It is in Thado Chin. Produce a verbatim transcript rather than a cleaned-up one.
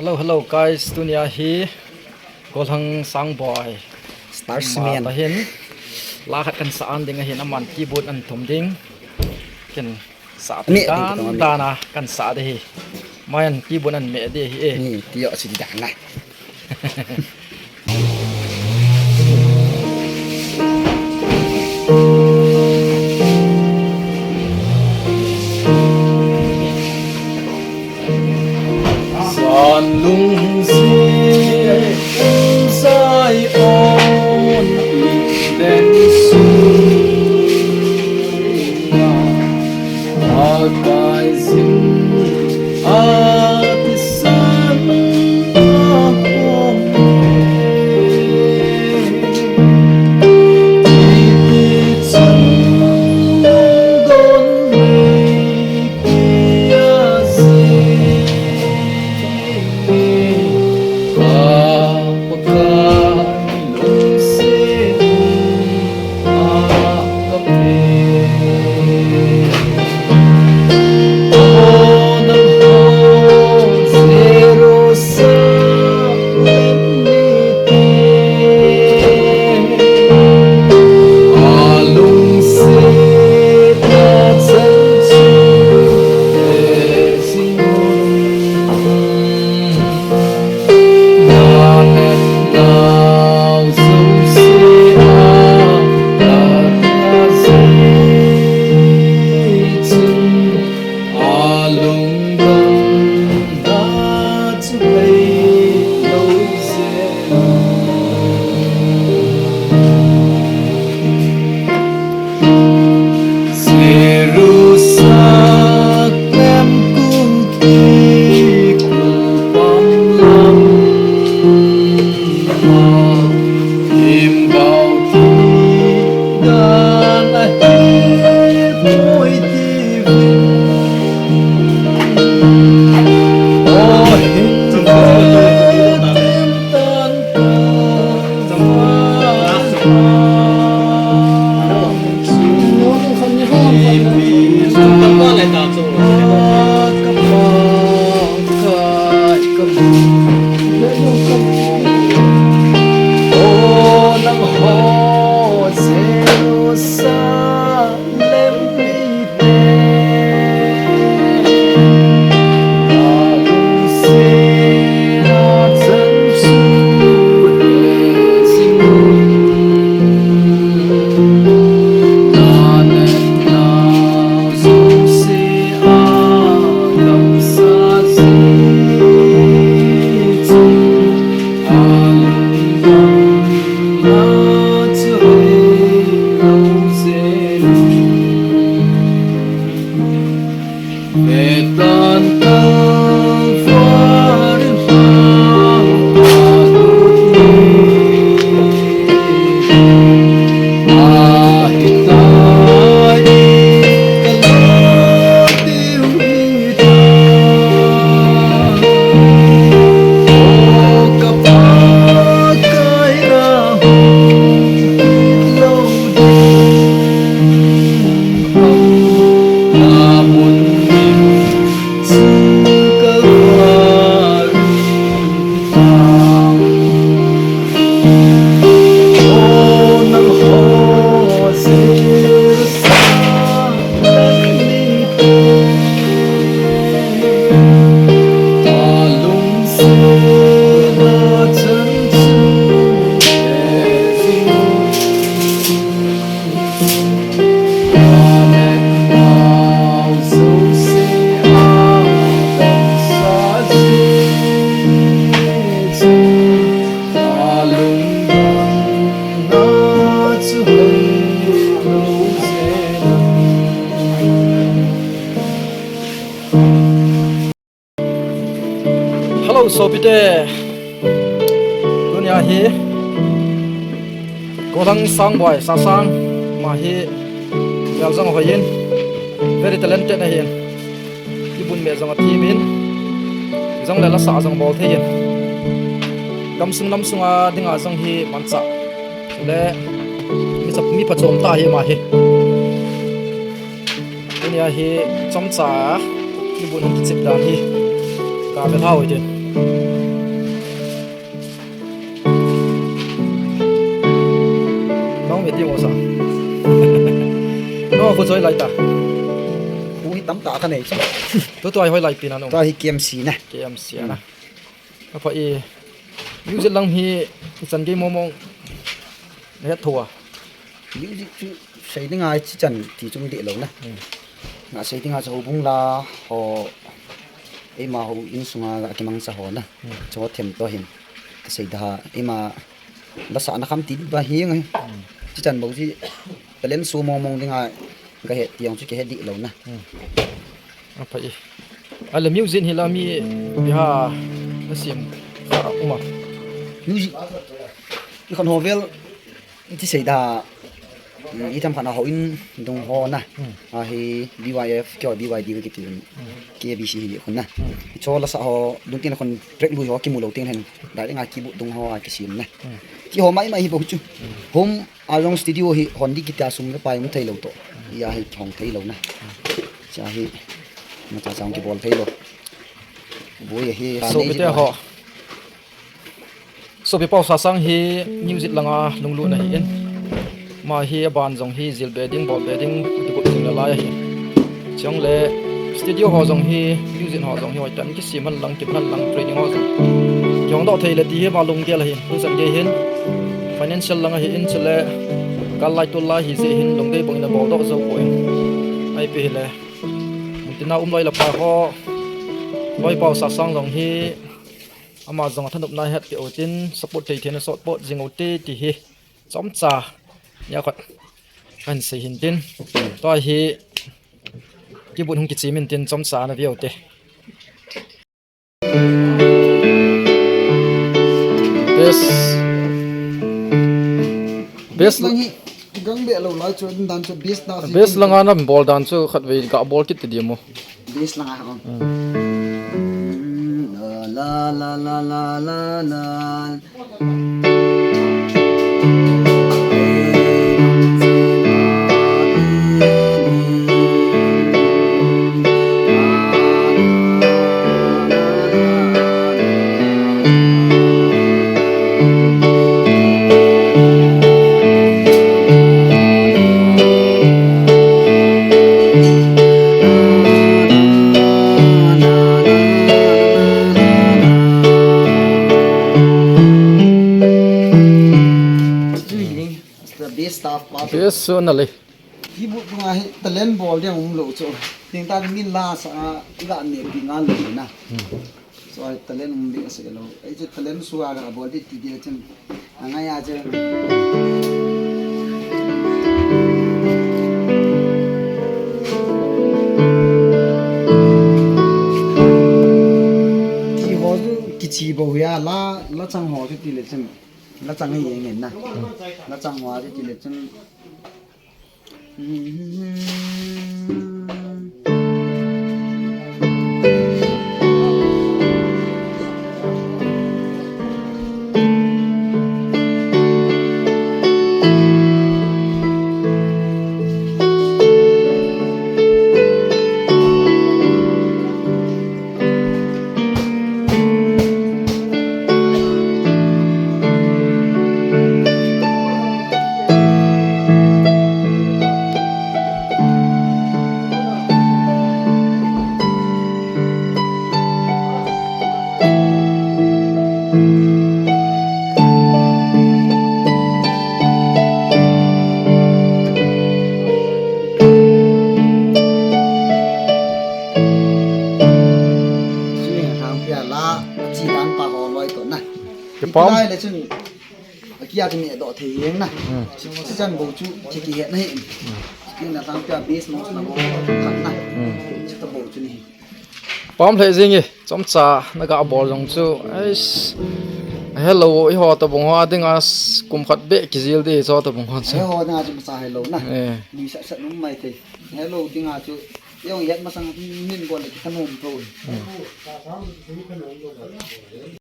Hello, hello guys, tunia hi Golhang Sangboi Star Cement pa hin la khat kan sa an ding ahin, aman keyboard an thum ding. Ken sa dan dan a kan sa de hi. Mayan keyboard an me de hi e. Ni tio si dan na. San lungsi sai on i den su. Hello, sopite. Tunia hi Golhang Sangboi Sasang, ama hi vel jong hoi in, very talented ahin. Keyboard me jong athem in, hijongle lasa jong bol thei in. Gamsung namsung a dinga jong hi manchah le mi chap, mi phachom tah ahi ama hi. Tunia hi chomcha keyboard hung kichep dan hi kavet hou hite. Nong ve ti mo sa. No, ko choi lai ta. Khu hi tam ta ka nei. Tu tu ai hoi lai pi na no. Tua hi K M C na. K M C na. Apa i music lang hi chan gei mo mo. Na het thua. Music chu sei dinga chi chan ti chung de lo na. Hmm. Na sei dinga chu bung la ho, eima ho in sunga ga kimang cha ho na. Hmm. Chu them to hin. Ka sei da eima la sa na kham ti ba hi ngai. Hmm. Chi chan bo chi talent su mong mong dinga ga het ti ang chu ke het di lo na. Hmm. Apa i. Ale music hi la mi biha na sim kha uma. Music. I khon ho vel Iti sei da, mm, i tham khat a ho in dung ho na. Hmm. A hi B Y F, kei B Y D ka kiti. Hmm. K B C hi khun na. Hmm. Cho la sa ho, dung tin khun track lui ho kimu lo tin hen. Direct a keyboard dung ho a kisim na. Hmm. Ti ho mai mai hi bo chu. Hmm. Home a jong studio hi hon di kita sum le pai mu thei lo to. Hmm. Ya hi hong thei lo na. Hmm. Cha hi. Ma cha chang kibol thei lo. Boi hi. So, kite ho. Sopi Pau Sasang hi music langa lunglut na hi in. Ma hi a ban jong hi zil be ding, bol be ding, ti ko ding la lai hi. Chong le studio ho jong hi, music ho jong hi, hoi tan kisim han lang, kim han lang, training ho jong. Jong do thei le ti hi ma lung gel hi, tu san ge hin. Financial langa hi in chule, kal lai tu lai hi je hin, lung dei bang in a bol do zo ko in. Ai pe hi le. Mun tina um loi la pa ho. Loi Pau Sasang jong hi. Ama jong a thanopna het pe u tin support thei thei na support jing u te ti hi chomcha nia khat kan sei hin tin tua hi kibut hung kichim in tin chomcha na veu te. Best, best lang hi gang be lo lai chu dan chu best da si best lang a na bol dan chu khat vei ga bol kit ti di mo. Bass lang ah. Hmm. La, la, la, la, la, la. Bass staff pa. Bass su na le. Keyboard dunga hi talent bol ding um lo chu. Ting ta min la sa a ga ne pi nga lo na. Hmm. So ai talent um ding ase lo. Ai chu talent su a ga bol di ti dia chen. Angai a chen. Ti ho chu kichi bo ya la, la chang ho chu ti le chen. La chang hi ngen na. La chang ho chu ti le chen. Sui hang pia la, chi dan pa ho loi to na. Kipom. Lai le chun. Akia chu mi do thei hiang na. Hmm. Chi, chi chan bo chu, chi ki het na hi. Hmm. Chi na tang pia base no na bo khat na. Hmm. Chi ta bo chu ni. Pom le jing e, chomcha na ga bol jong chu. Ais. Hello, i ho ta bong ho ding as kum khat be ki jil de cho ta bong ho chu. He ho na chu cha hello na. Eh. Ni sa sa num mai te. Hello ding a chu. Yong yat masang min bol le ki thanom to. Hmm.